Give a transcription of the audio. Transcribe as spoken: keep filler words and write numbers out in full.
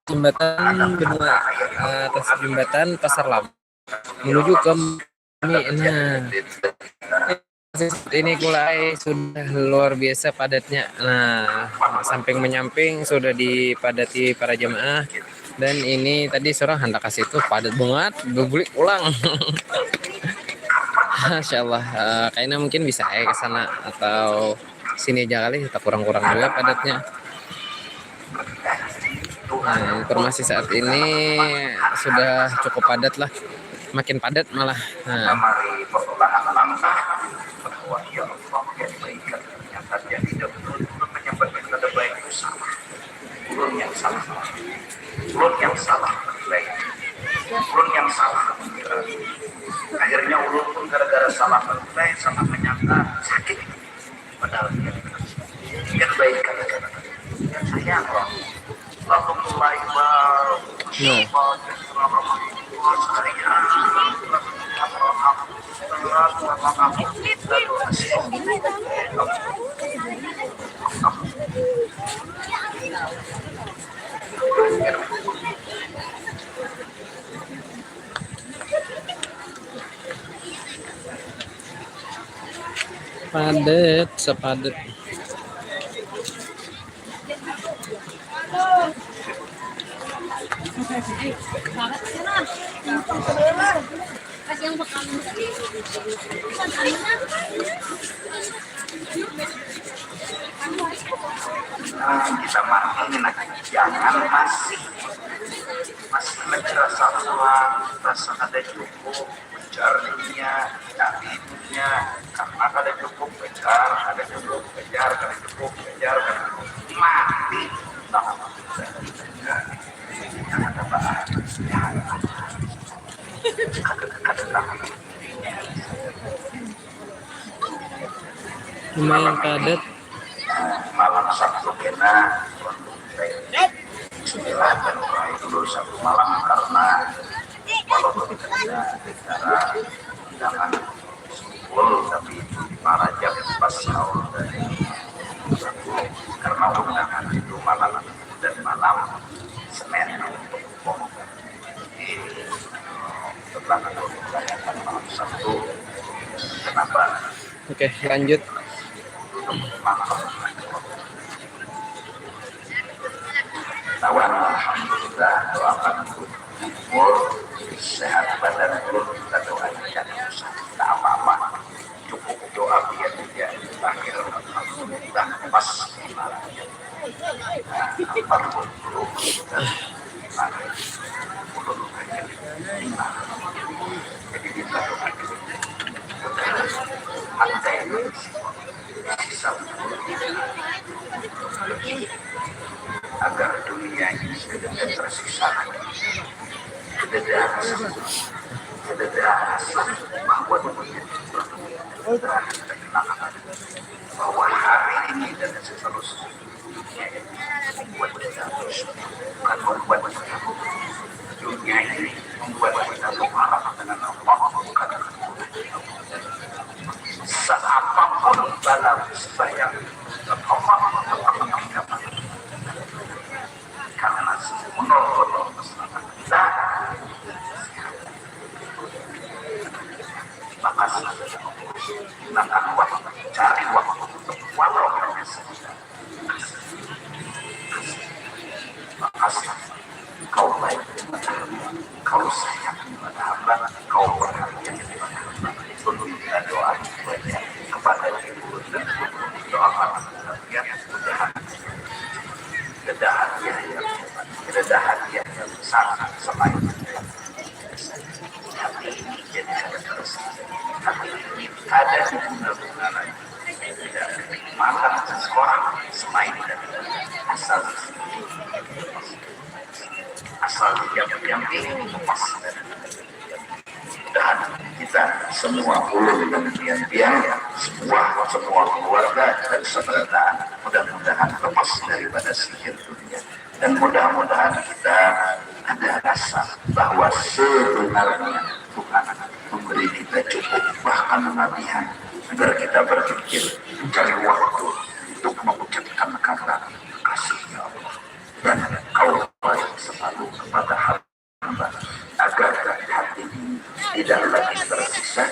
jembatan Benua, eh, atas jembatan Pasar Lama menuju ke Mami. Nah, ini kulai sudah luar biasa padatnya. Nah, samping menyamping sudah dipadati para jemaah. Dan ini tadi seorang hendak kasih itu padat banget, berbulik pulang. Masya Allah, eh, kayaknya mungkin bisa ya ke sana atau sini aja kali, tak kurang-kurang juga padatnya. Nah, informasi saat ini sudah cukup padat lah, makin padat malah. Nah. Mari pembelaan langkah bahwa ya Allah, yang baik ternyata jadi dan menyebabkan ada baik usaha. Ulun yang salah, ulun yang salah menilai, ulun yang salah menilai. Akhirnya ulun pun gara-gara salah menilai, salah menyangka, sakit. Padahal dia yang baik kata-kata. Yang sayang, Rob. Rahmatullahi wa No. Padet, sepadet. Kita makan lagi, jangan masih masih lagi rasa kurang, rasa kada cukup, mencar dunia, cari dunia, karena kada cukup, mencar, kada cukup, mencar, kada cukup, mencar, kada cukup, mati. Nah, jangan tambah. Jangan tambah. Kada, kada, kada. Lumayan padat. Malam Sabtu kena, Bismillah, dan mulai dulu satu malam karena walaupun kita bicara undangan full, tapi para jam pas sahur dari karena undangan itu malam dan malam Senin untuk umum. Jadi setelah itu kita akan malam Sabtu. Kenapa? Oke, lanjut. Lawan alhamdulillah, doakan umur sehat badan ulun, kita doakan tidak apa-apa, cukup doa biar dia lahir alhamdulillah pas. Jadi kita doakan. Agar dunia ini sudah tidak tersiksa lagi. Tidak ada rasa, tidak ada rasa bahwa dunia itu bahwa hari ini dan seterusnya. Bukan membuat kita, dunia ini membuat kita berharap dengan Allah, bukan. Seapapun bala musibah yang Allah, karena menurut kita, maka maka cari waktu untuk walau hanya sebentar. Makasih, kau baik kepada hamba, kau sayang kepada hamba, kau perhatian kepada hamba. Itu minta doa banyak kepada ibu dan doakan mudah-mudahan tidak ada hadiah yang hebat, tidak ada hadiah yang sangat selain hati ini jadi ada terus, hati ini ada di bunga-bunga lain. Tidak makan seseorang selain dari asal asal diam-diam lepas. Mudahan kita semua ulun dan pian-pian, semua semua keluarga dan seberataan, mudah-mudahan lepas daripada sihir dunia. Dan mudah-mudahan kita ada rasa bahwa sebenarnya Tuhan memberi kita cukup, bahkan melebihan, agar kita berpikir mencari waktu untuk mengucapkan kata kasih ya Allah. Tidak lagi terpisah